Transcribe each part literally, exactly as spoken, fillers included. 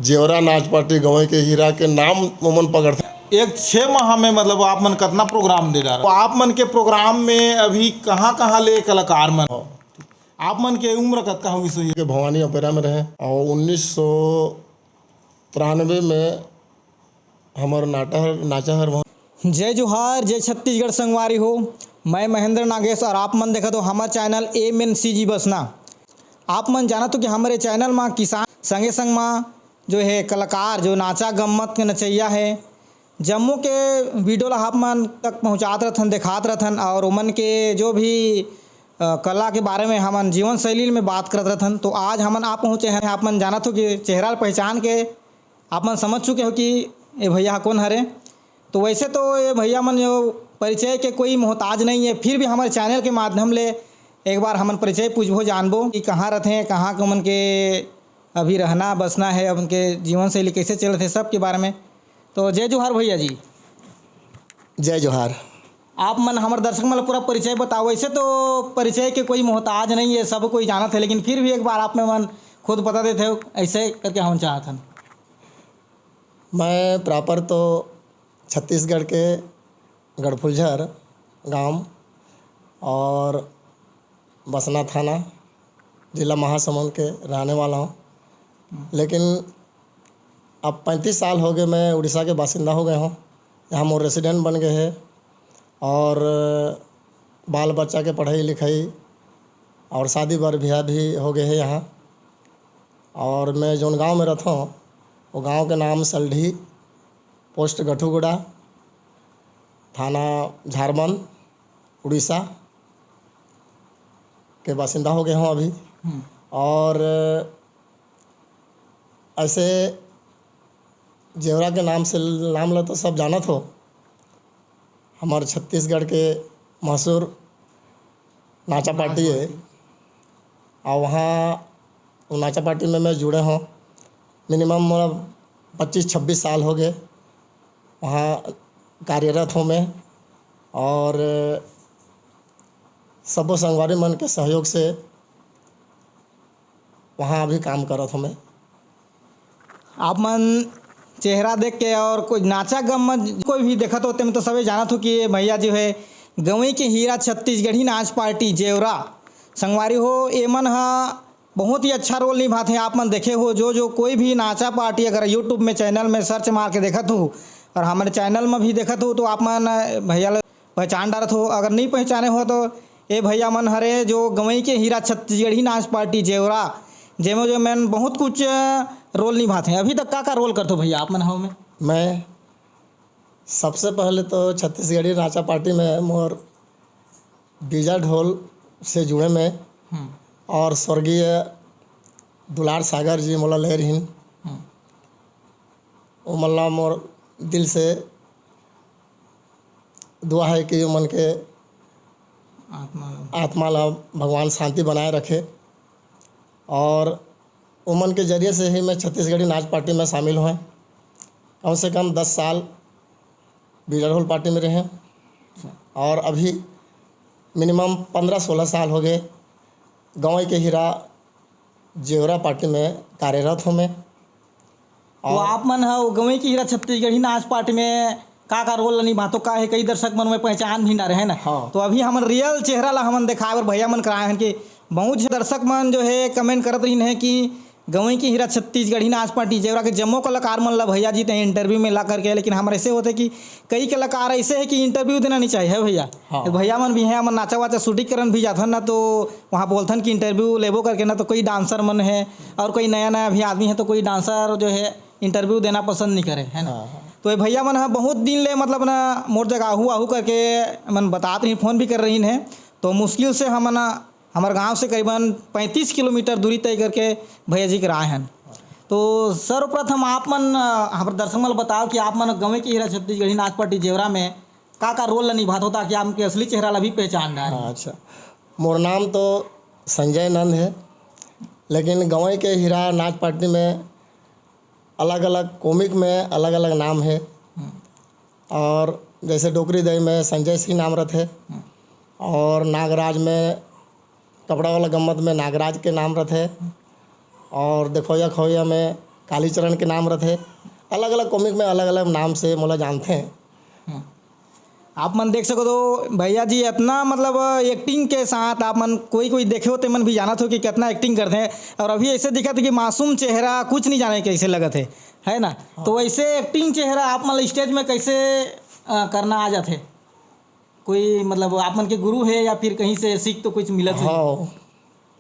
जेवरा नाच पार्टी गंवई के हीरा के नाम ओमन पकड़थे। एक छः माह में मतलब आप मन कतना प्रोग्राम दे डारे? तो आप मन के प्रोग्राम में अभी कहाँ-कहाँ ले कलाकार मन हो? आप मन के उम्र कतका होगिस होही? के भवानी ओपेरा में रहे और उन्नीस सौ तिरानवे में हमर नाटा हर, नाचा हर वहाँ। जय जोहार, जय छत्तीसगढ़ संगवारी हो। मैं महेंद्र नागेश और आप मन देखत हो हमर चैनल एम एन सी जी बसना। आप मन जानत हो कि हमर ये चैनल मा किसान संगे संग मा जो है कलाकार, जो नाचा गम्मत के नचैया है, जम्मो के वीडियो ला आप मन तक पहुँचात रथन, देखात रथन और ओमन के जो भी, अ, कला के बारे में हमन जीवन शैली में बात करत रथन। तो आज हमन आप पहुँचे हैं, आप मन जानत हो कि चेहरा ल पहचान के आप मन समझ चुके हो कि ये भैया ह कोन हरे। तो वैसे तो ये भैया मन जो परिचय के कोई मोहताज नहीं है, फिर भी हमारे चैनल के माध्यम ले एक बार हमन परिचय पूछबो, जानबो कि कहाँ रथे, कहाँ के ओमन के अभी रहना बसना है, उनके जीवन शैली कैसे चलत है, सब के बारे में। तो जय जोहार भैया जी। जय जोहार। आप मन हमर दर्शक मन ला पूरा परिचय बताओ। वैसे तो परिचय के कोई मोहताज नहीं है, सब कोई जानत है, लेकिन फिर भी एक बार आप मन खुद बता देते हो, ऐसे करके हम चाहत हन। मैं प्रॉपर तो छत्तीसगढ़ के गढ़फुलझर गांव और बसना थाना, जिला महासमुंद के रहने वाला हूँ, लेकिन अब पैंतीस साल हो गए मैं उड़ीसा के बासिंदा हो गए हूँ। यहाँ मोर रेसिडेंट बन गए हैं और बाल बच्चा के पढ़ाई लिखाई और शादी बर ब्याह भी हो गए हैं यहाँ। और मैं जोन गांव में रहता हूँ, वो गांव के नाम सलढी, पोस्ट गठूगुड़ा, थाना झारबंद, उड़ीसा के बासिंदा हो गए हूँ अभी। हम्म। और ऐसे जेवरा के नाम से, नाम ला तो सब जानत हो, हमार छत्तीसगढ़ के मशहूर नाचा पार्टी है। और वहाँ वो नाचा पार्टी में मैं जुड़े हूँ, मिनिमम मोला पच्चीस छब्बीस साल हो गए वहाँ कार्यरत हूँ मैं। और सबो संगवारी मन के सहयोग से वहाँ अभी काम करत हूँ मैं। आप मन चेहरा देख के और कोई नाचा गम में कोई भी देखत हो, तेमे तो सबे जानत हो कि ये भैया जो है गंवई के हीरा छत्तीसगढ़ी नाच पार्टी जेवरा संगवारी हो, एमन ह बहुत ही अच्छा रोल निभात हे। आप मन देखे हो जो जो कोई भी नाचा पार्टी अगर YouTube में चैनल में सर्च मार के देखत हो और हमारे चैनल में भी देखत हो तो आप मन भैया ला पहचान डारत हो, अगर नहीं पहचाने हो तो ए भैया मन हरे जो गंवई के हीरा छत्तीसगढ़ी नाच पार्टी जेवरा, जेमे जो मैन बहुत कुछ रोल निभाते हैं। अभी तक का का रोल करते हो भैया आप मन हव में? मैं सबसे पहले तो छत्तीसगढ़ी नाचा पार्टी में मोर बीजा ढोल से जुड़े मैं हम्म। और स्वर्गीय दुलार सागर जी मोला ले रहीन। हम्म। वो मल्ला मोर दिल से दुआ है कि ओमन के आत्मा ला। आत्मा ला भगवान शांति बनाए रखे। और ओमन के जरिए से ही मैं छत्तीसगढ़ी नाच पार्टी में शामिल हुए। कम से कम दस साल बीजा ढोल पार्टी में रहे और अभी मिनिमम पन्द्रह सोलह साल हो गए गंवई के हीरा जेवरा पार्टी में कार्यरत हूँ मैं। तो और आप मन ह गंवई के हीरा छत्तीसगढ़ी नाच पार्टी में का का रोल निभातो, का है, कई दर्शक मन में पहचान भी ना रहे ना। हाँ। तो अभी हमन रियल चेहरा ला हमन दिखाए बर भैया मन कराए हन कि बहुत झन दर्शक मन जो है कमेंट करत रहिन है कि गंवई के हीरा छत्तीसगढ़ी नाच पार्टी जेवरा के जम्मो कलाकार मन ला भैया जी ते इंटरव्यू में ला करके, लेकिन हमर ऐसे होते कि कई कलाकार ऐसे है कि इंटरव्यू देना नहीं चाहिए है भैया। हाँ। तो भैया मन भी हैं, हमन नाचा वाचा शूटिंग करन भी जाथन ना, तो वहाँ बोलथन कि इंटरव्यू लेबो करके ना, तो कोई डांसर मन है और कोई नया नया भी आदमी है, तो कोई डांसर जो है इंटरव्यू देना पसंद नहीं करे, है ना? हाँ, हाँ। तो ये भैया मन ह बहुत दिन ले मतलब ना मोर जगह आहू आहू करके मन बतात रही, फोन भी कर रही है। तो मुश्किल से हमन हमर गांव से करीबन पैंतीस किलोमीटर दूरी तय करके भैया जी करा आए हन। तो सर्वप्रथम आप मन, अ, हमर दर्शक मन ल बताओ कि आप मन गंवई के हीरा छत्तीसगढ़ी नाच पार्टी जेवरा में का का रोल ल निभात हो, ताकि आपके असली चेहरा ल भी पहचान डारे। हाँ, अच्छा, मोर नाम तो संजय नंद है, लेकिन गंवई के हीरा नाच पार्टी में अलग-अलग कॉमिक में अलग-अलग नाम है। हम्म। और जैसे डोकरी दई में संजय सिंह नाम रथे। हम्म। और नागराज में, कपड़ा वाला गम्मत में नागराज के नाम रथे। हम्म। और देखोया खोया में कालीचरण के नाम रथे। अलग-अलग comic में अलग-अलग नाम से मोला जानथे। हम्म। आप मन देख सकत हो भैया जी, इतना मतलब acting के साथ आप मन कोई कोई देखे हो, ते मन भी जानत हो कि कितना acting करथे। और अभी ऐसे दिखत हे कि मासूम चेहरा, कुछ नहीं जाने कैसे लगत हे, है ना? हाँ। तो वैसे acting चेहरा आप मन ला stage में कैसे, अ, करना आ जाथे? कोई मतलब आप मन के गुरु हे या फिर कहीं से सीख तो कुछ मिलत हे? हाँ,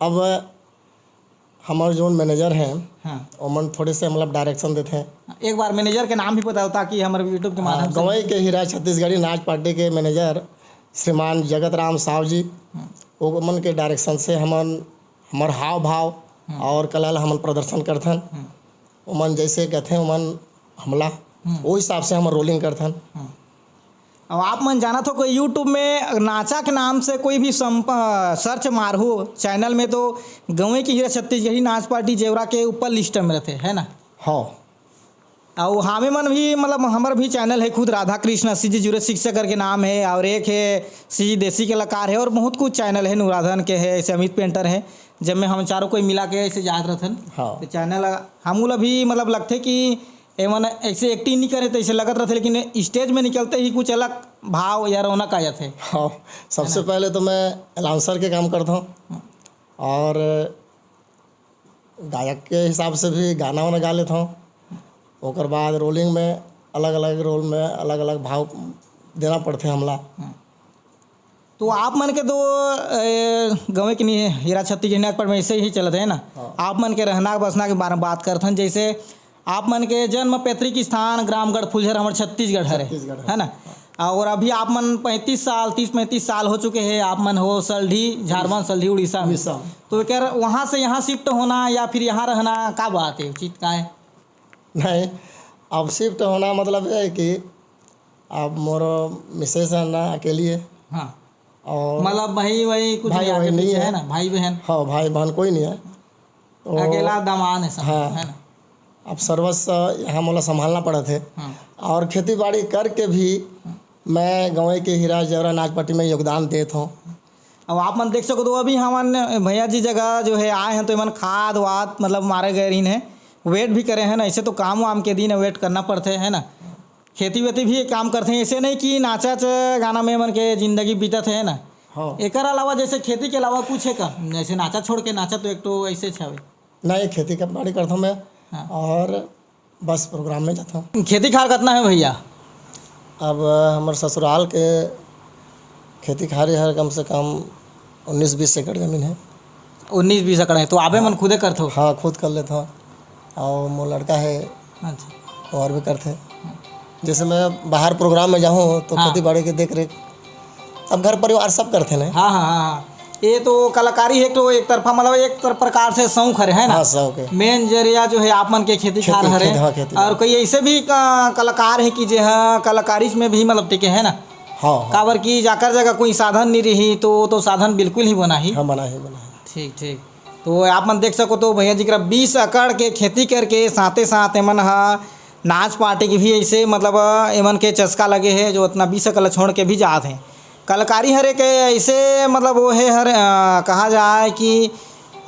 अब हमर जोन manager हैं, हाँ। ओमन थोड़े से मतलब direction देथे। एक बार manager के नाम भी बताओ, ताकि हमर YouTube के हाँ, माध्यम से गंवई के हीरा छत्तीसगढ़ी नाच पार्टी के manager श्रीमान जगत राम साव जी, हम्म। ओमन के direction से हमन, हमर हाव भाव हम्म। और कला ला हमन प्रदर्शन करथन। हम्म। ओमन जैसे कहथे, ओमन हमला, हम्म। वो हिसाब से हमन rolling करथन। हम्म। अब आप मन जानत हो, कोई YouTube में नाचा के नाम से कोई भी संप-, अ, search मारहू channel में, तो गंवई के हीरा छत्तीसगढ़ी नाच पार्टी जेवरा के ऊपर list में रथे, है ना? हाँ। अउ हामे मन भी, मतलब, हमर भी channel है खुद, राधा कृष्ण सी जी जुरे शिक्षा करके नाम है, और एक है सी जी देसी कलाकार है, और बहुत कुछ channel है, नूराधन के है, ऐसे अमित पेंटर है, जब में हम चारों कोई मिला के ऐसे जात रथन। हाँ। तो channel हमू ला भी, मतलब, लगथे कि एमन ऐसे acting नहीं करे, तो ऐसे लगत रथे, लेकिन stage में निकलते ही कुछ अलग भाव या रौनक आ जाथे। हाँ, सबसे है ना? पहले तो मैं announcer के काम करता हूँ, हम्म। और गायक के हिसाब से भी गाना वाना गा लेता हूँ। ओकर बाद rolling में अलग-अलग role में अलग-अलग भाव देना पड़थे हमला। हम्म। तो आप मन के तो, ए, गंवई के नहीं है, हीरा छत्तीसगढ़ी नाच पार्टी में ऐसे ही चलत है ना? हाँ। आप मन के रहना बसना के बारे में बात करथन, जैसे आप मन के जन्म पैतृक स्थान ग्राम गढ़ फुलझर हमर छत्तीसगढ़ हरे, छत्तीसगढ़ हरे। है ना? और अभी आप मन पैंतीस साल, तीस पैंतीस साल हो चुके हैं, आप मन हो सलढी, झारबंद सलढी, उड़ीसा में। उड़ीसा में। तो एकर वहाँ से यहाँ shift होना या फिर यहाँ रहना, का बात है, उचित का है? नहीं, अब shift होना मतलब ये है कि अब मोर missus है ना, अकेली है। हाँ। और मतलब भाई वही कुछ भाई नहीं, वही आगे नहीं पीछे है। है ना, भाई बहन? हाँ, भाई बहन कोई नहीं है। तो अकेला दामाद है सब, हाँ। है ना? अब सर्वस्व यहाँ मोला संभालना पड़त हे। हाँ। और खेती बाड़ी करके भी मैं गंवई के हीरा जेवरा नाच पार्टी में योगदान देत हौं। अब आप मन देख सकत हो, अभी हमन भैया जी जगह जो है आए हैं, तो एमन खाद वाद मतलब मारे गए रहिन है, wait भी करे हैं ना। ऐसे तो काम वाम के दिन wait करना पड़थे, है ना? खेती वेती भी काम करथे, ऐसे नहीं कि नाचच गाना में एमन के जिंदगी बीतत है ना। हाँ। एकर अलावा जैसे खेती के अलावा कुछ है का? जैसे नाचा छोड़ के, नाचा तो एक तो ऐसे हवे। नहीं, खेती के बाड़ी करथौं मैं। हाँ। और बस program में जाथौं। खेती खार कतना है भैया? अब हमर ससुराल के खेती खारी हर कम से कम उन्नीस बीस एकड़ जमीन है। उन्नीस बीस एकड़ है, तो आबे मन खुदे करथो? हाँ, खुद कर लेथौं। और मोर लड़का है, अच्छा। वो और भी करथे। जैसे मैं बाहर program में जाहूँ, तो हाँ। खेती बाड़ी के देख रेख, अब घर परिवार सब करथे ना। हाँ, हाँ, हाँ, हाँ। ये तो कलाकारी है, तो एक तरफा, मतलब, एक तर-, प्रकार से शौक हरे, है ना? हाँ, शौक है। Main जरिया जो है आप मन के खेती खार खेती, हरे। खेती, हाँ, खेती और बाड़ी। कोई ऐसे भी क-, कलाकार है कि जे, हाँ, कलाकारी में भी, मतलब, टिके, है ना? हाँ, हाँ। काबर कि जाकर जगह कोई साधन नहीं रही, तो, तो साधन बिल्कुल ही बनाही। हाँ, बनाही, बनाही। ठीक, ठीक। तो आप मन देख सकत हो, भैया जी करा बीस एकड़ के खेती करके साथे साथ एमन ह नाच पार्टी के भी ऐसे, मतलब, एमन के चस्का लगे हे, जो अतना बीस एकड़ ला छोड़ के भी जात हे। कलाकारी हर एक ऐसे, मतलब, वो हे हर, अ, कहा जाए कि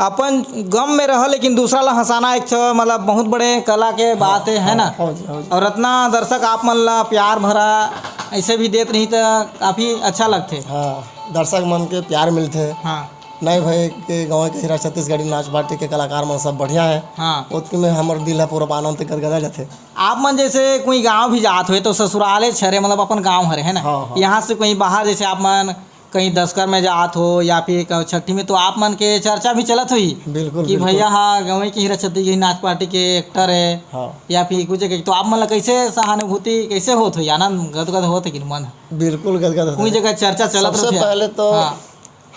अपन गम में रह, लेकिन दूसरा ला हंसाना एक ठो, मतलब, बहुत बड़े कला के बात हे, है ना? हाँ जी, हाँ जी। और अतना दर्शक आप मन ला प्यार भरा ऐसे भी देत रही, तो काफी अच्छा लगथे। हाँ, दर्शक मन के प्यार मिलथे। हाँ। नहीं भाई, के गाँव के हीरा छत्तीसगढ़ी नाच पार्टी के कलाकार मन सब बढ़िया है। हाँ। ओतके में हमर दिल ह पूरा आनंद से गदगदा जाथे। आप मन जैसे कोई गाँव भी जात होए तो ससुराले छरे, मतलब अपन गाँव हरे, है ना? हाँ, हाँ। यहाँ से कोई बाहर, जैसे आप मन कहीं दसकर में जात हो या फिर क-, छठी में, तो आप मन के चर्चा भी चलत होही बिल्कुल, कि बिल्कुल। भैया हा गाँव के हीरा छत्तीसगढ़ी नाच पार्टी के actor है हाँ। या फिर कुछ एक, तो आप मन ला कैसे सहानुभूति कैसे होत होही, आनंद गदगद होत है कि मन? बिल्कुल गदगद होत कोई है। जगह चर्चा चलत सबसे रहथे। पहले तो हाँ।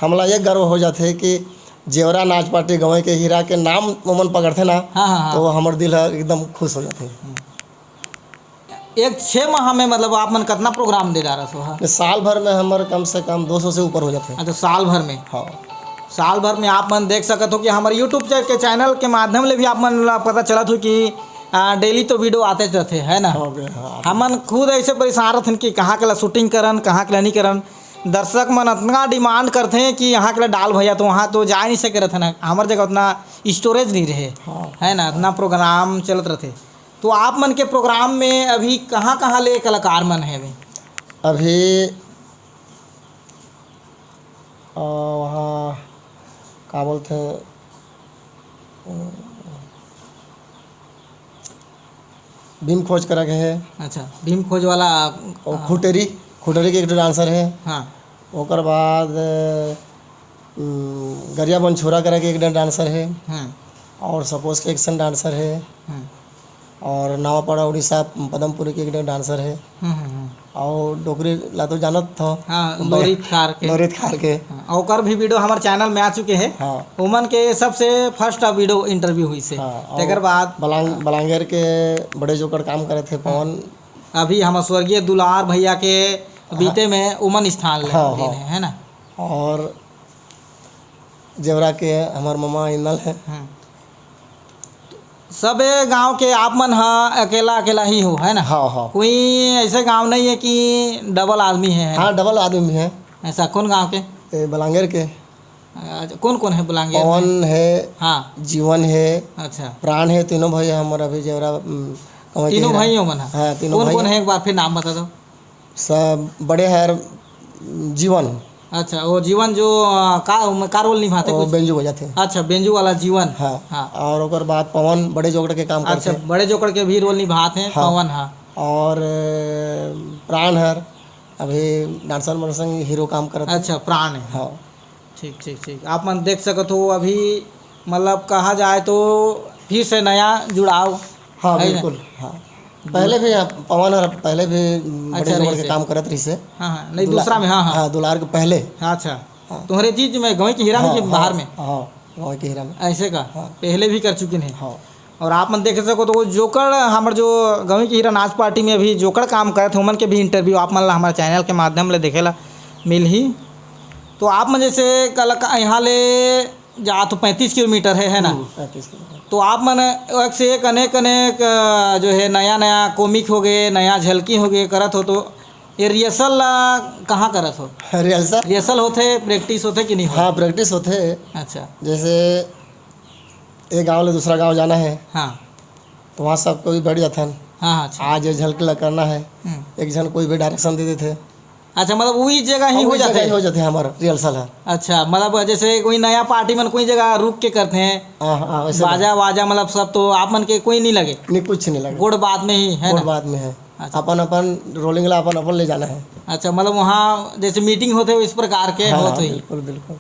हमला ये गर्व हो जाथे कि जेवरा नाच पार्टी गंवई के हीरा के नाम ओमन पकड़थे ना, हाँ, हाँ, हाँ। तो हमर दिल ह एकदम खुश हो जाथे। एक छः माह में मतलब आप मन कतना program दे डारत हो? हाँ। ये साल भर में हमर कम से कम दो सौ से ऊपर हो जाथे। अच्छा, साल भर में? हाँ। साल भर में आप मन देख सकत हो कि हमर YouTube चे-, के channel के माध्यम ले भी आप मन ला पता चलत हो कि, आ, daily तो video आते रहथे, है ना? हाँ बे, हाँ। हमन खुद ऐसे परेशान रहथन कि कहाँ के ला shooting करन, कहाँ के ला नहीं करन। दर्शक मन अतना demand करथे कि यहाँ के ला डाल भैया, तो वहाँ तो जा नहीं सके रहथन। हमर जगह उतना स्टोरेज नहीं रहे, हाँ। है ना, इतना प्रोग्राम चलत रहते। तो आप मन के प्रोग्राम में अभी कहाँ कहाँ ले कलाकार मन है अभी? अभी अ, वहाँ का बोलते हैं, अ, भीम खोज करा के है। अच्छा, भीम खोज वाला, और अ, खुटेरी, खुटेरी के एक ठो डांसर है। हाँ। ओकर बाद, उम, गरिया बन छोरा करा के एक ठो डांसर है। हम्म। और सपोज के एक्शन डांसर है। हम्म। और नवापाड़ा उड़ीसा पदमपुरी के एक ठो डांसर है। हम्म, हम्म, हम्म। और डोकरी ला तो जानत हो। हाँ, बड़े लोरित खार के। लोरित खार के। हाँ, ओकर भी वीडियो हमारे चैनल में आ चुके हैं। हाँ। ओमन के सबसे फर्स्ट वीडियो इंटरव्यू हुई से। हाँ, और तेकर बाद बलांग-, बलांगेर के बड़े जोकर काम करे थे पवन। अभी हम स्वर्गीय दुलार भैया के बीते हाँ। में उमन स्थान ले हाँ, लेन हाँ। है, है ना? और जेवरा के हमर ममा इनल है। हम्म। सबे गांव के आप मन ह अकेला, अकेला ही हो, है ना? हाँ, हाँ। कोई ऐसे गांव नहीं है कि डबल आदमी है, है ना? हाँ, डबल आदमी है। ऐसा कौन गांव के? ए, बलांगेर के। अच्छा, कौन कौन है बलांगेर में? पवन है, हाँ। जीवन है, अच्छा। प्राण है, तीनों भाई हमर अभी जेवरा, उम, कमाई के तीनों हीरा। भाइयों मन है? हाँ, तीनों कौन भाई कौन हैं। है, एक बार फिर नाम बता दो। सब बड़े हर जीवन। अच्छा, वो जीवन जो, अ, का, ओमे का रोल निभाते वो कुछ? बेंजू बजाते। अच्छा, बेंजू वाला जीवन। हाँ। हाँ। और ओकर बाद पवन बड़े जोकड़ के काम अच्छा, करते। बड़े जोकड़ के भी रोल निभाते हैं हाँ। पवन, हाँ। और, अ, प्राण हर अभी डांसर मन संग हीरो काम करत हे। अच्छा, प्राण है। हाँ। ठीक, ठीक, ठीक। आप मन देख सकत हो, अभी मतलब कहा जाए तो फिर से नया जुड़ाव हाँ, है ना? बिल्कुल, हाँ। पहले भी, हाँ, पवन हर पहले भी बड़े अच्छा, जोकड़ रहिस के हे। काम करत रहिस हे। हाँ, हाँ, नहीं, दुला-, दूसरा में, हाँ, हाँ। हाँ, दुलार के पहले। हाँ, अच्छा। हाँ। तुम्हारे चीज में गंवई के हीरा में हाँ, कि बाहर हाँ, में? हाँ, गंवई के हीरा में। ऐसे का? हाँ। पहले भी कर चुकिन हे। हाँ। और आप मन देख सकत हो, जोकड़, हमर जो गंवई के हीरा नाच पार्टी में अभी जोकड़ काम करत हे, ओमन के भी इंटरव्यू आप मन ला हमर चैनल के माध्यम ले देखे ला मिलही। तो आप मन जैसे कल का यहाँ ले जात हो, पैंतीस किलोमीटर है, है ना? हम्म, पैंतीस किलोमीटर। तो आप मन एक से एक अनेक, अनेक, अ, जो है, नया, नया कॉमिक हो गए, नया झलकी हो गए, करत हो, तो ये रिहर्सल ला कहाँ करत हो? रिहर्सल? रिहर्सल होथे, प्रैक्टिस होथे कि नहीं होथे? हाँ, प्रैक्टिस होथे। अच्छा। जैसे एक गांव ले दूसरा गांव जाना है, हाँ। तो वहाँ सब कोई बैठ जाथन। हाँ, हाँ, अच्छा। आज ये झलकी ला करना है, हम्म। एक झन कोई भी डायरेक्शन दे देथे। अच्छा, मतलब वही जगह ही हाँ, हो वही जगह जाथे? ही हो जाथे हमर रिहर्सल ह। अच्छा, मतलब जैसे कोई नया पार्टी मन कोई जगह रुक के करथे, हाँ, हाँ, वैसे बाजा, नहीं। बाजा, मतलब सब तो आप मन के कोई नहीं लगे? नहीं, कुछ नहीं लगे। गोड़ बात में ही, है गोड़ ना? बात में है। अच्छा। अपन, अपन रोलिंग ला अपन, अपन ले जाना है। अच्छा, मतलब वहाँ जैसे मीटिंग होथे, इस प्रकार के हाँ, होत हाँ, होही। बिल्कुल, बिल्कुल।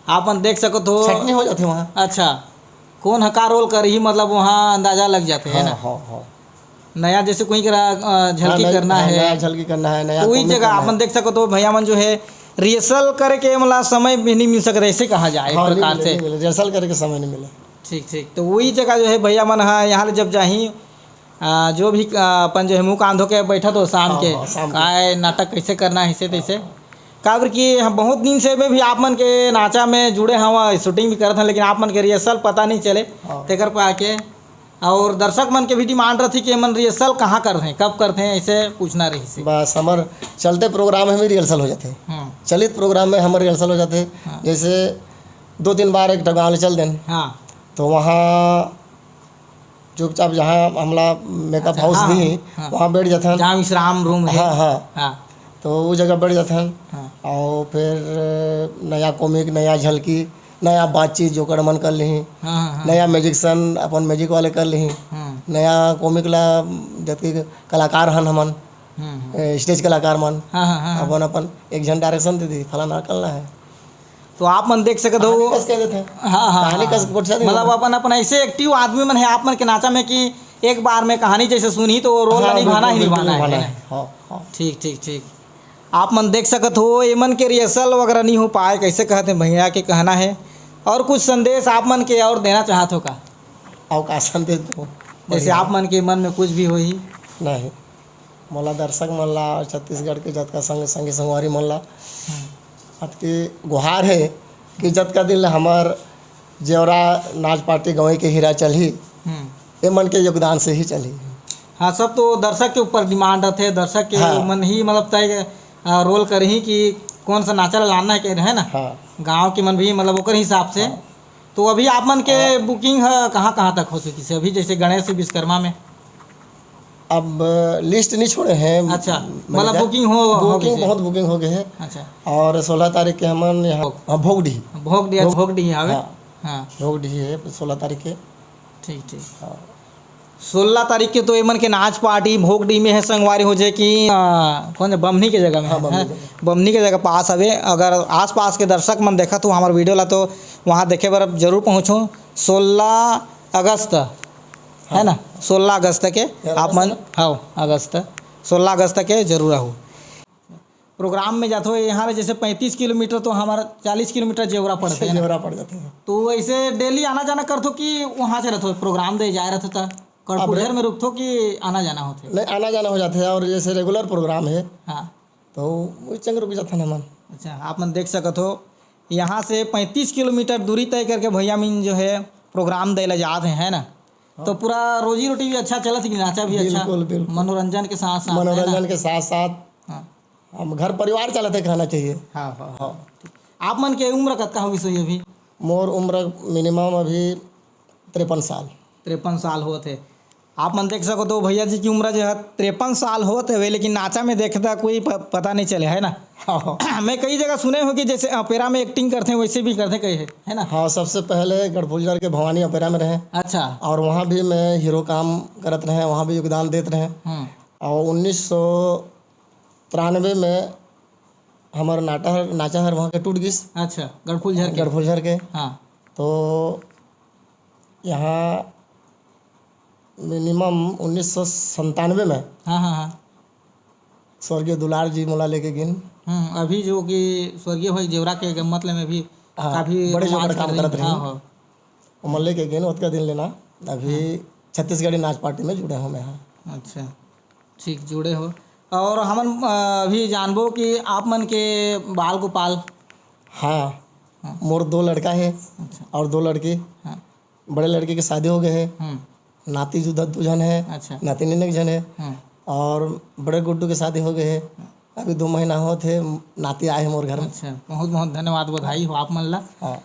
आप मन देख सकत हो। छटनी हो जाथे वहाँ। अच्छा, कौन ह का रोल करही, मतलब वहाँ अंदाजा लग जाथे, है हाँ, ना? हाँ, हाँ। नया जैसे कोई करा, अ, झलकी हाँ, नया, करना हाँ, है, नया झलकी करना है, नया तो वही कॉमिक जगह करना आप मन है। देख सकत हो, भैया मन जो है रिहर्सल करे के मतलब समय भी नहीं मिल सकता, ऐसे कहा जाए एक हाँ, नहीं प्रकार मिले, से। नहीं मिले, रिहर्सल करे के समय नहीं मिले। ठीक, ठीक। तो वही जगह जो है भैया मन ह यहाँ ले जब जाही, आ, जो भी, आ, अपन जो है मुंह कान धो के बैठा तो शाम हाँ, के, हाँ, शाम के। काय नाटक कैसे करना है, ऐसे तैसे। काबर कि हम बहुत दिन से में भी आप मन के नाचा में जुड़े हवा, शूटिंग भी करत हन, लेकिन आप मन के रिहर्सल पता नहीं चले, हाँ। तेकर पा के। और दर्शक मन के भी डिमांड रही कि एमन रिहर्सल कहाँ करथे, कब करथे, ऐसे पूछना रहिस हे। बस हमर चलते प्रोग्राम में भी रिहर्सल हो जाथे। हम्म। चलित प्रोग्राम में हमर रिहर्सल हो जाथे। हाँ। जैसे दो तीन बार एक ठो गाँव ले चल देन, हाँ। तो वहाँ चुपचाप जहाँ हमला मेकअप अच्छा, हाउस हाँ, दी, हाँ। वहाँ बैठ जाथन। जहाँ विश्राम रूम है। हाँ, हाँ। हाँ। तो वो जगह बैठ जाथन। हाँ। और फिर नया कॉमिक, नया झलकी, नया बातचीत जोकड़ मन कर लिही, हाँ, हाँ, हाँ। नया म्यूजिशियन अपन म्यूजिक वाले कर लिही, हम्म। नया कॉमिक ला जबकि कलाकार हन हमन, हम्म, हम्म। ए, स्टेज कलाकार मन, हाँ, हाँ, हाँ, हाँ। अपन, अपन एक झन डायरेक्शन दे दी, फलाना करना है। तो आप मन देख सकत हो। कहानी कस कह देथे। हाँ, हाँ, कहानी हाँ। कस गोठिया देथे। मतलब अपन, अपन ऐसे एक्टिव आदमी मन है आप मन के नाचा में कि एक बार में कहानी जैसे सुनही तो वो रोल ला हाँ, निभाना बिल्कुल, ही बिल्कुल निभाना है, निभाना है। है। हाँ, हाँ। ठीक, ठीक, ठीक। आप मन देख सकत हो, एमन के रिहर्सल वगैरह नहीं हो पाए, कैसे कहते हैं भैया के कहना है। और कुछ संदेश आप मन के और देना चाहत हो का? और का संदेश दो? जैसे आप मन के मन में कुछ भी होही। नहीं। मोला दर्शक मन ला और छत्तीसगढ़ के जतका संग, संगी संगवारी मन ला हम्म। अतकी गुहार है कि जतका दिन ले हमर जेवरा नाच पार्टी गंवई के हीरा चलही, हम्म। ए मन के योगदान से ही चलही। हाँ, सब तो दर्शक के ऊपर डिमांड रथे, दर्शक के हाँ। मन ही मतलब तय, अ, रोल करही कि कौन सा नाचा ला लाना है, के है ना? हाँ। गाँव के मन भी मतलब ओकर हिसाब से। हाँ। तो अभी आप मन के हाँ। बुकिंग ह कहाँ-कहाँ तक हो चुकी से? अभी जैसे गणेश विश्वकर्मा में? अब लिस्ट नहीं छोड़े हैं। अच्छा, मतलब मैनेजर। बुकिंग हो, हो बुकिंग गई से? बहुत बुकिंग हो गए है। अच्छा। और सोलह तारीख के हमन यहाँ, हाँ, भोगडीह। भोगडीह, भोग-, भोगडीह आवे? हाँ। हाँ। भोगडीह है सोलह तारीख के। ठीक, ठीक। हाँ। सोलह तारीख के तो एमन के नाच पार्टी भोगडीह में है संगवारी हो, जे कि, आ, कौन है? बमनी के जगह में हाँ, है, बमनी हैं? के जगह। बमनी के जगह पास हवे। अगर आसपास के दर्शक मन देखत हो हमार वीडियो ला, तो वहाँ देखे बर जरूर पहुँचो। सोलह अगस्त, है हाँ। ना? सोलह अगस्त के यार, आप मन, अगस्त ना? हाँ, अगस्त, सोलह अगस्त के जरूर आहो। प्रोग्राम में जाथो, यहाँ ले जैसे पैंतीस किलोमीटर, तो हमारा चालीस किलोमीटर जेवरा पड़थे, है ना? जेवरा पड़ जाथे। तो ऐसे डेली आना जाना करथो कि वहाँ से रहथो, प्रोग्राम दे जाए रहथो, त अब कड़पुझर रे- में रुकथो कि आना जाना होथे? नहीं, आना जाना हो जाथे, और जैसे रेगुलर प्रोग्राम है, हाँ। तो वही चंग रुक जाथन हमन। अच्छा, आप मन देख सकत हो, यहाँ से पैंतीस किलोमीटर दूरी तय करके भैया मन जो है प्रोग्राम दे ला जात हैं, है ना? हाँ। तो पूरा रोजी रोटी भी अच्छा चलत हे कि नाचा भी अच्छा? बिल्कुल, बिल्कुल। मनोरंजन के साथ साथ, है ना? मनोरंजन के साथ साथ हाँ। हम घर परिवार चलत हे, कहना चाहिए। हाँ, हाँ, हाँ। हाँ। आप मन के उम्र कतका होगिस होही अभी? मोर उम्र मिनिमम अभी तिरपन साल। तिरपन साल होत हे। आप मन देख सकत हो भैया जी की उम्र जो है तिरपन साल होत हवे, लेकिन नाचा में देखता कोई प-, पता नहीं चले, है ना? हाँ, हाँ। मैं कई जगह सुने हो कि जैसे ओपेरा में एक्टिंग करथे, वैसे भी करथे कहे है, है ना? हाँ, सबसे पहले गढ़फुलझर के भवानी ओपेरा में रहे। अच्छा। और वहाँ भी मैं हीरो काम करत रहे, वहाँ भी योगदान देत रहे। हम्म। और उन्नीस सौ तिरानवे में हमर नाटा हर, नाचा हर वहाँ के टूट गिस। अच्छा, गढ़फुलझर के? गढ़फुलझर के। हाँ। तो यहाँ मिनिमम उन्नीस सौ संतानवे में हाँ, हाँ, हाँ। स्वर्गीय दुलार जी मोला लेके गिन। हम्म, अभी जो कि स्वर्गीय होय जेवरा के गम्मत ले में भी हाँ, काफी बड़े रोमांच जोकर काम कर करत रही। हाँ, रही। हाँ। ओमन लेके गिन, ओतका दिन लेना अभी हाँ। छत्तीसगढ़ी नाच पार्टी में जुड़े हो मैं, हाँ। अच्छा, ठीक, जुड़े हो। और हमन, अ, अभी जानबो कि आप मन के बाल गोपाल। हाँ, हाँ। मोर दो लड़का है अच्छा। और दो लड़की। हाँ। बड़े लड़के के शादी हो गए है। हम्म। नाती जुदा दू झन है, अच्छा। नातिन एक झन है। हम्म। और बड़े गुड्डू के शादी हो गए है। अभी दो महीना होत हे, नाती आए हे मोर घर में। अच्छा, बहुत बहुत धन्यवाद, बधाई हो आप मन ला। हाँ।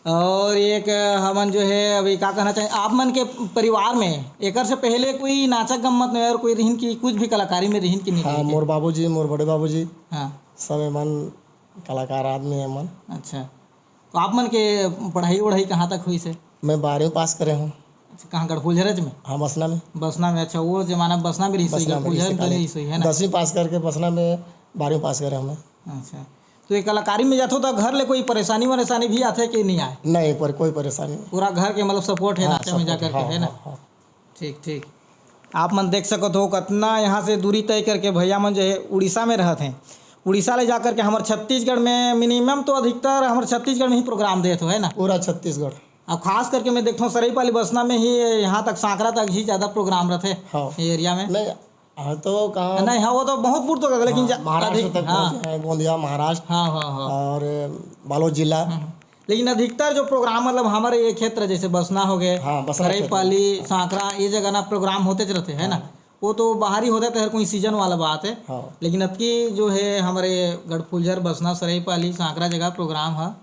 और एक, अ, हमन जो है अभी का कहना चाहिए, आप मन के परिवार में एकर से पहले कोई नाचा गम्मत में और कोई रिहिन की कुछ भी कलाकारी में रिहिन की नहीं हाँ, रिहिन के? मोर बाबूजी, मोर बड़े बाबूजी, हाँ। सब एमन कलाकार आदमी है मन। अच्छा, तो आप मन के पढ़ाई वढ़ाई कहाँ तक हुई से? मैं बारहवीं पास करे हूँ। अच्छा, कहाँ, गढ़फुलझरज में? हाँ, बसना में। बसना में, अच्छा, वो जमाना बसना में रही सोई, बसना में गढ़फुलझर रही में तो शिकारी। नहीं सोई, है ना? दसवीं पास करके बसना में बारहवीं पास करे हूँ मैं। अच्छा, तो ये कलाकारी में जाथो तो घर ले कोई परेशानी वरेशानी भी आथे कि नहीं आए? नहीं, एक बार कोई परेशानी नहीं। पूरा घर के मतलब सपोर्ट है हाँ, नाचा में support, जा करके, हाँ, है ना? हाँ, हाँ। ठीक, ठीक। आप मन देख सकत हो, कतना यहाँ से दूरी तय करके भैया मन जो है उड़ीसा में रहत हैं। उड़ीसा ले जा करके हमर छत्तीसगढ़ में मिनिमम तो अधिकतर हमर छत्तीसगढ़ में ही प्रोग्राम देत हो, है ना? पूरा छत्तीसगढ़। अब खास करके मैं देखथों सरईपाली बसना में ही यहाँ तक सांकरा तक ही ज़्यादा प्रोग्राम रहथे हाँ। ये एरिया में। नहीं, हाँ तो कहाँ नहीं, हाँ, वो तो बहुत दूर तक है, लेकिन हाँ, जा-, महाराष्ट्र अधिक, तक हाँ। पहुँचे हैं, गोंदिया, महाराष्ट्र हाँ, हाँ, हाँ। और बालोद जिला। हम्म। लेकिन अधिकतर जो प्रोग्राम मतलब हमारे ये क्षेत्र जैसे बसना हो गए, हाँ, बसना क्षेत्र। सरईपाली, हाँ। सांकरा, ये जगह ना प्रोग्राम होते रहते हैं ना। हाँ। वो तो बाहरी होते तो हर कोई सीजन वाला बात है। हाँ। लेकिन अबकी जो है हमारे गढ़फुलझर, बसना, सरईपाली, सांकरा जगह प्रोग्राम है।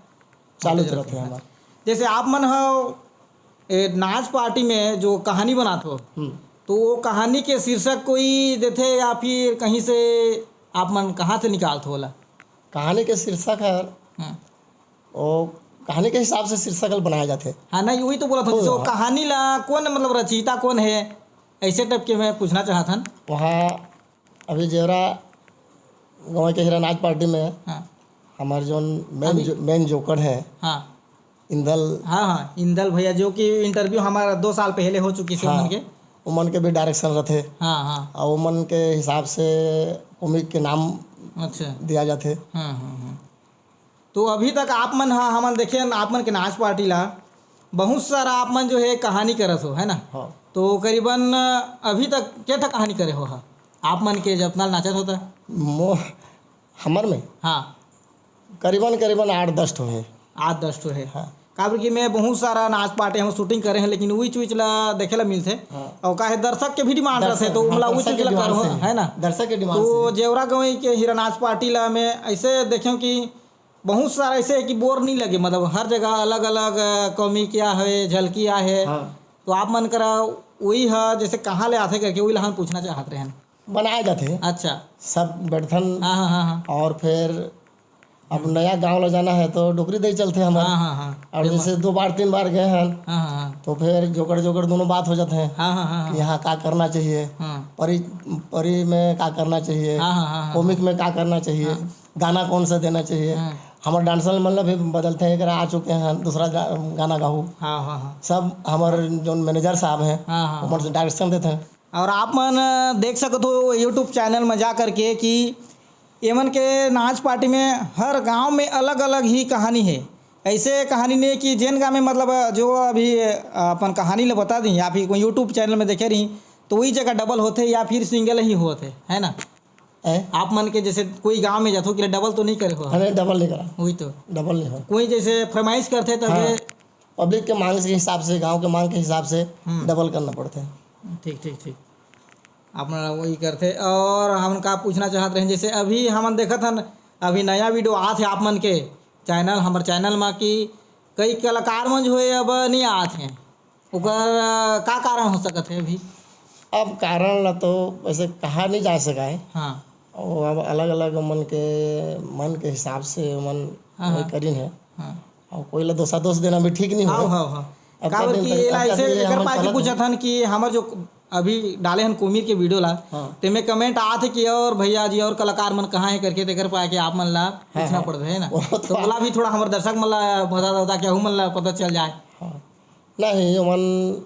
चालू होते रहते हैं। हमारे। जैसे आप मन हो, ए, नाच पार्टी में जो कहानी बनात हो, हम्म। तो वो कहानी के शीर्षक कोई देथे या फिर कहीं से आप मन कहाँ से निकालत हो ओला? कहानी के शीर्षक है, हम्म। वो कहानी के हिसाब से शीर्षक बनाया जाथे। हाँ, नहीं, वही तो बोला था, जैसे वो हाँ। कहानी ला कौन, मतलब, रचयिता कौन है, ऐसे टाइप के मैं पूछना चाहत हन। वहाँ अभी जेवरा गाँव के हीरा नाच पार्टी में हाँ। हमार जोन मेन अभी जो, मेन जोकर है, हाँ। इंदल। हाँ, हाँ, इंदल भैया, जो कि इंटरव्यू हमारा दो साल पहले हो चुकी से हाँ, उमन के। उमन के भी डायरेक्शन रहथे। हाँ, हाँ। और उमन के हिसाब से कॉमिक के नाम अच्छा। दिया जाथे। हाँ, हाँ, हाँ। तो अभी तक आप मन हा, हमन देखे हन आप मन के नाच पार्टी ला, बहुत सारा आप मन जो है कहानी करत हो, है ना? हाँ। तो करीबन अभी तक के ठा कहानी करे हो हा? आप मन के जतना नाचत होता? मो-, हमर में? हाँ। करीबन, करीबन आठ दस ठो हे। आठ दस ठो हे। हाँ। काबर कि मैं बहुत सारा नाच पार्टी हम शूटिंग करे हैं, लेकिन उइच उइच ला देखे ला मिलथे। हाँ। और काहे दर्शक के भी डिमांड दर्शक, रहथे, तो हाँ, उमला उइच दर्शक उइच के ला डिमांड करो, से। है ना? दर्शक के डिमांड तो से। जेवरा गवई के हीरा नाच पार्टी ला मैं ऐसे देखें कि बहुत सारा ऐसे है कि बोर नहीं लगे, मतलब हर जगह अलग-अलग, अ, कौमी क्या है, झलकी आ है। हाँ। तो आप मन करा वही ह, जैसे कहाँ ले आथे करके वही ला हम पूछना चाहत रहेन। बनाए जाथे। अच्छा। सब बैठथन। हाँ, हाँ, हाँ, हाँ। और फिर अब हम्म। नया गांव ला जाना है तो डोकरी दे चलथे हमर। हाँ, हाँ, हाँ। और बिल्कुल। जैसे दो बार, तीन बार गए हैं, हाँ, हाँ, हाँ। तो फिर जोकर जोकर दोनों बात हो जाते हैं हाँ, हाँ, हाँ, कि हाँ। यहाँ का करना चाहिए, हाँ। परी, परी में का करना चाहिए, हाँ, हाँ, हाँ, हाँ। कॉमिक में का करना चाहिए, हाँ। गाना कौन सा देना चाहिए। हाँ। हमर डांसर मन ला भी बदलते हैं, एकरा आ चुके हैं, दूसरा गा-, गाना गाहू। हाँ, हाँ, हाँ। सब हमर जो मैनेजर साहब हैं, हाँ, हाँ, ओमन हाँ। से डायरेक्शन देते हैं। और आप मन देख सकत हो YouTube चैनल में जा करके कि एमन के नाच पार्टी में हर गांव में अलग-अलग ही कहानी है। ऐसे कहानी नहीं कि जेन गांव में, मतलब, जो अभी अपन कहानी ले बता दी या फिर कोई YouTube चैनल में देखे रही, तो वही जगह डबल होथे या फिर सिंगल ही होथे, है ना? हैं? आप मन के जैसे कोई गांव में जाथो कि डबल तो नहीं करे हो? अरे, डबल नहीं करा। वही तो। डबल नहीं हो। कोई जैसे फरमाइश करथे तब हाँ। ये पब्लिक के मांग के हिसाब से, गांव के मांग के हिसाब से हम्म। डबल करना पड़थे। ठीक, ठीक, ठीक। आप मन वही करथे। और हमन का पूछना चाहत रहेन, जैसे अभी हमन देखत हन, अभी नया वीडियो आत हे आप मन के चैनल, हमर चैनल मा, कि कई कलाकार मन जो है अब नहीं आत हैं, ओकर, अ, का कारण हो सकत है अभी? अब कारण ला तो वैसे कहा नहीं जा सका है। हाँ। वो अब अलग-अलग मन के, मन के हिसाब से मन हाँ, वही हाँ। करिन है। हाँ। और कोई ला दोषा दोष देना भी ठीक नहीं हाँ, होवे। हाँ, हाँ। अतका काबर दिन कि तक, एला अतका ऐसे दिन एकर हमन पाके चलत पूछत हन। हन कि हमर जो अभी डाले हन कुमिर के वीडियो ला, हाँ। तेमे कमेंट आत हे कि और भैया जी और कलाकार मन कहाँ हे करके, तेकर पाके आप मन ला हाँ, पूछना हाँ। पड़त हे ना। वो तो तो ओला भी थोड़ा हमर दर्शक मन ला बता दो, ताकि अहू मन ला पता चल जाए। हाँ। नहीं, ओमन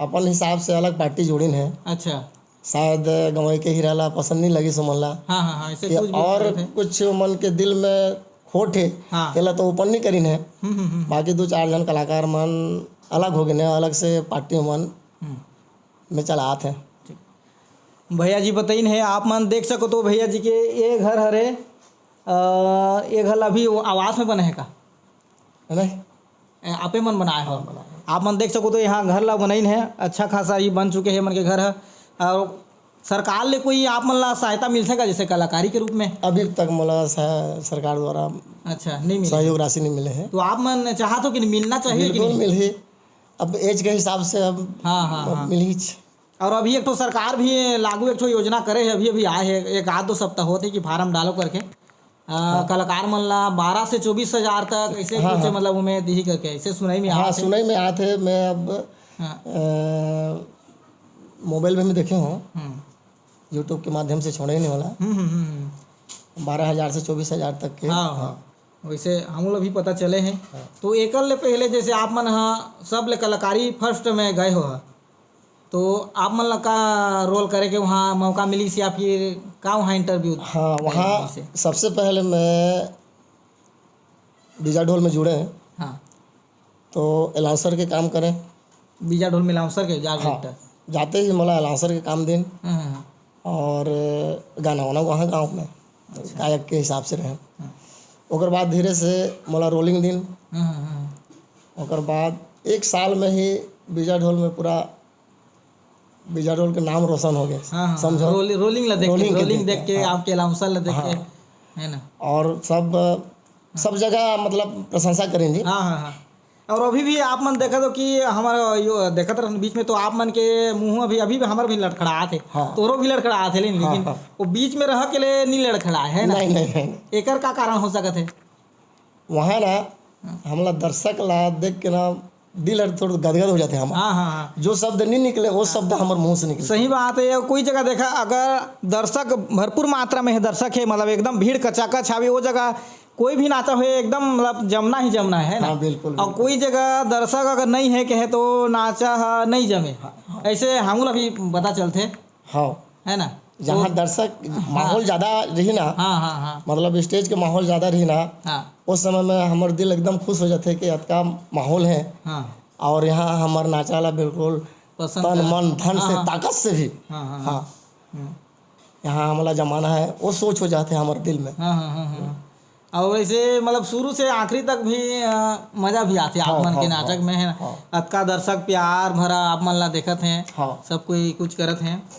अपन हिसाब से अलग पार्टी जोड़िन हे। अच्छा। शायद गंवई के हीरा ला पसंद नहीं लगिस ओमन ला। हाँ, हाँ, हाँ, ऐसे कि कुछ भी हो और सकत हे। कुछ ओमन के दिल में खोट हे, हाँ। तेला तो ओपन नहीं करिन हे। हम्म, हम्म, हम्म। बाकी दो चार झन कलाकार मन अलग हो गए हे, अलग से पार्टी ओमन हम्म। में चलात हे। ठीक। भैया जी बताइन हे, आप मन देख सकत हो भैया जी के ये घर हरे, अ, ये घर ला अभी वो आवास में बने हे का? नहीं। ए, आपे मन बनाए हो? हाँ, बनाए हो। आप मन देख सकत हो, यहाँ घर ला बनाइन हे, अच्छा खासा ही बन चुके हे मन के घर ह। और सरकार ले कोई आप मन ला सहायता मिलथे का, जैसे कलाकारी के रूप में? अभी तक मोला स-, सरकार द्वारा अच्छा, नहीं मिले। सहयोग राशि नहीं मिले हे। तो आप मन चाहत हो कि मिलना चाहिए कि बिल्कुल नहीं? मिलही। अब एज के हिसाब से अब हाँ, हाँ, हाँ। मिलहीच। और अभी एक ठो सरकार भी लागू एक ठो योजना करे हे, अभी, अभी आए हे, एक आध दो सप्ताह होत हे कि फार्म डालो करके। अ, हाँ। कलाकार मन ला बारह से चौबीस हजार तक ऐसे हाँ, कुछ, हाँ। मतलब, ओमे दिही करके ऐसे सुनई में हाँ, आत हे। सुनई में आत हे। मैं अब, हाँ। अ, मोबाइल में भी देखे हूँ, हम्म। YouTube के माध्यम से छोड़े नहीं वाला। हम्म, हम्म, हम्म, हम्म। बारह हजार से चौबीस हजार तक के। हाँ, हाँ। हाँ। वैसे हमन ला भी पता चले हे। हाँ। तो एकर ले पहले जैसे आप मन ह सब ले कलाकारी फर्स्ट में गए हो ह, तो आप मन ला का रोल करे के वहाँ मौका मिलिस या फिर का वहाँ इंटरव्यू हाँ, वहाँ मिलिस हे? सबसे पहले मैं बीजा ढोल में जुड़े। हाँ। तो अनाउंसर के काम करें। बीजा ढोल में अनाउंसर के, जा हाँ, डायरेक्टर। जाते ही मोला अनाउंसर के काम दिन। हाँ, हाँ, हाँ। और गाना वाना वहाँ गाँव में अच्छा। गायक के हिसाब से रहे। हाँ। ओकर बाद धीरे से मोला रोलिंग दिन। हाँ, हाँ, हाँ। ओकर बाद एक साल में ही बीजा ढोल में पूरा बीजा ढोल के नाम रोशन हो गए। हाँ, हाँ, समझो? रोलिंग, रोलिंग ला देख के, रोलिंग के रोलिंग देख देख के, के, हाँ। आपके अनाउंसर ला देख के, हाँ। है ना? और सब, सब जगह मतलब प्रशंसा करेंगे। हाँ, हाँ, हाँ। और अभी भी आप मन देखत हो कि हमारा यो देखत रहन बीच में, तो आप मन के मुंह अभी, अभी भी हमर भी लड़खड़ात हे। हाँ। तोरो भी लड़खड़ात हे, लेकिन, हाँ, लेकिन हाँ। वो बीच में रह के ले नहीं लड़खड़ाए, है ना? नहीं, नहीं, नहीं। एकर का कारण हो सकत हे? वहाँ ना, हाँ। हमला दर्शक ला देख के ना दिल हर थोड़ा गदगद हो जाते हैं हमारा। हाँ, हाँ, हाँ। जो शब्द नहीं निकले, वो हाँ। शब्द हमारे मुंह से निकले। सही बात है, ये कोई जगह देखा, अगर दर्शक भरपूर मात्रा में है, दर्शक है, मतलब एकदम भीड़ कचाकच हावे, वो जगह कोई भी नाचा हो, एकदम मतलब जमना ही जमना है ना। हाँ, बिल्कुल, और बिल्कुल। कोई जगह दर्शक अगर नहीं है कहे तो नाचा ह नहीं जमे। हाँ, हाँ। ऐसे हमला भी पता चलथे। हाँ। है ना? जहाँ तो दर्शक हाँ। माहौल ज़्यादा रही ना, हाँ, हाँ, हाँ। मतलब स्टेज के माहौल ज़्यादा रही ना, हाँ। उस समय में हमर दिल एकदम खुश हो जाते कि अतका माहौल है। हाँ। और यहाँ हमर नाचा ला बिल्कुल पसंद तन, करा। मन, धन हाँ, से, हाँ। ताकत से भी। हाँ, हाँ, हाँ। हाँ। हम्म। यहाँ हमला जमाना है, वो सोच हो जाते हैं हमारे दिल में। हाँ, हाँ, हाँ, हाँ। और वैसे मतलब शुरू से आखिरी तक भी, अ, मजा भी आते आप हाँ, मन के हाँ, नाटक हाँ, में, है ना? हाँ। अतका दर्शक प्यार भरा आप मन ला देखत हैं, हाँ। सब कोई कुछ करत हैं।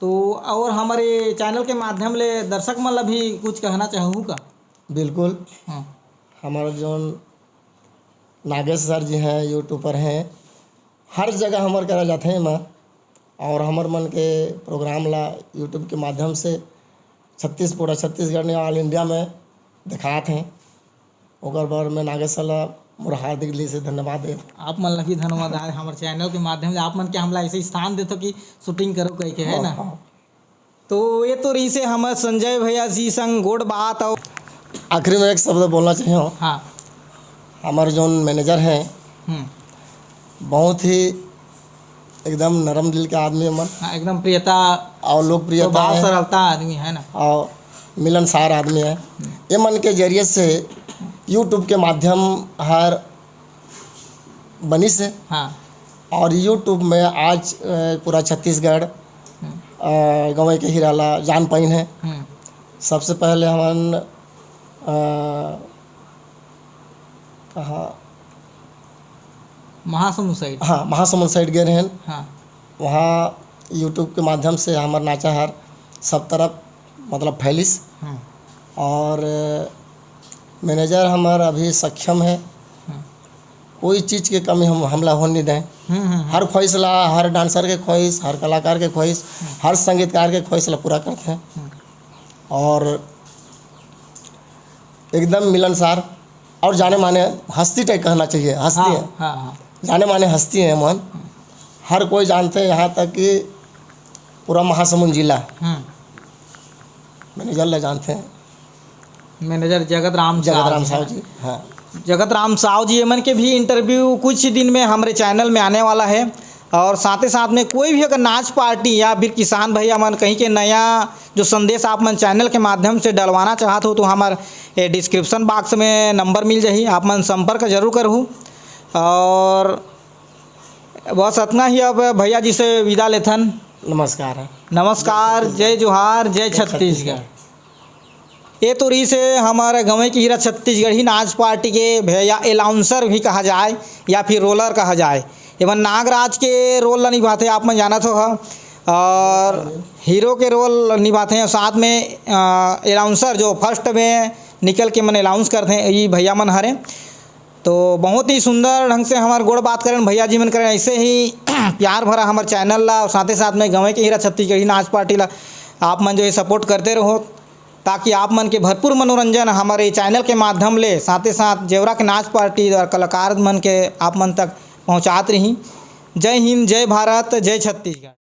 तो और हमारे चैनल के माध्यम ले दर्शक मन ला भी कुछ कहना चाहू का? बिल्कुल। हाँ। हमर जोन नागेश सर जी हैं, यूट्यूबर हैं, हर जगह हमर करा जाथे एमा। और हमर मन के प्रोग्राम ला यूट्यूब के माध्यम से छत्तीस, पूरा छत्तीसगढ़ ने, ऑल इंडिया में दिखात हैं। ओकर बर मैं नागेश सर ला मोर हार्दिक दिल से धन्यवाद देत हौं। आप मन ला भी धन्यवाद। आज हमर चैनल के माध्यम से आप मन के हमला ऐसे स्थान देथो कि शूटिंग करो कह के, है हाँ, ना? हाँ। तो ये तो रहिसे हमर संजय भैया जी संग गोठ बात। और आखिरी में एक शब्द बोलना चाहिए हूँ। हाँ। हमर जोन मैनेजर हैं, हम्म। बहुत ही एकदम नरम दिल के आदमी हमन। हाँ, एकदम प्रियता, और लोकप्रियता स्वभाव है। सरलता आदमी है ना। और मिलनसार आदमी है। हम्म। ये मन के जरिए से यूट्यूब के माध्यम हर बनिस हे। हाँ। और यूट्यूब में आज, अ, पूरा छत्तीसगढ़, हम्म। अ, गंवई के हीरा ला जान पाइन हे। हम्म। सबसे पहले हमन, अ, कहाँ? महासमुंद साइड। हाँ, महासमुंद साइड गए रहेन। हाँ। वहाँ यूट्यूब के माध्यम से हमर नाचा हर सब तरफ, मतलब, फैलिस। हम्म। और मैनेजर हमर अभी सक्षम है, हम्म। कोई चीज के कमी हम, हमला होने नहीं दें। हम्म, हम्म, हम्म। हर ख्वाहिश ला, हर डांसर के ख्वाहिश, हर कलाकार के ख्वाहिश, हम्म। हर संगीतकार के ख्वाहिश ला पूरा करते हैं। हम्म। और एकदम मिलनसार और जाने माने हस्ती टाइप कहना चाहिए, हस्ती हाँ, है। हाँ, हाँ। जाने माने हस्ती है मन, हर कोई जानते हैं, यहाँ तक कि पूरा महासमुंद जिला हम्म। मैनेजर ला जानते हैं। मैनेजर जगत राम जगत साव राम जी। साव जी, हाँ। जगत राम साव जी, एमन के भी इंटरव्यू कुछ दिन में हमरे चैनल में आने वाला है। और साथे साथ में कोई भी अगर नाच पार्टी या फिर किसान भैया मन कहीं के नया जो संदेश आप मन चैनल के माध्यम से डलवाना चाहत हो, तो हमर, ए, डिस्क्रिप्शन बॉक्स में नंबर मिल जाही, आप मन संपर्क जरूर करहू। और बस अतना ही, अब भैया जी से विदा लेथन। नमस्कार है। नमस्कार, जय जोहार, जय छत्तीसगढ़। ये तो रहिसे हमर गंवई के हीरा छत्तीसगढ़ी नाच पार्टी के भैया, अनाउंसर भी कहा जाए या फिर रोलर कहा जाए। एमन नागराज के रोल ला निभाथे, आप मन जानत हो ह, और हीरो के रोल निभाथे, और साथ में, अ, अनाउंसर जो फर्स्ट में निकल के मन अनाउंस करथे, ये भैया मन हरे। तो बहुत ही सुंदर ढंग से हमर गोठ बात करेन भैया जी मन करेन, ऐसे ही प्यार भरा हमर चैनल ला और साथे साथ में गंवई के हीरा छत्तीसगढ़ी नाच पार्टी ला आप मन जो है सपोर्ट करते रहो, ताकि आप मन के भरपूर मनोरंजन हमर ये चैनल के माध्यम ले, साथे साथ जेवरा के नाच पार्टी और कलाकार मन के आप मन तक पहुँचात रही। जय हिंद, जय भारत, जय छत्तीसगढ़।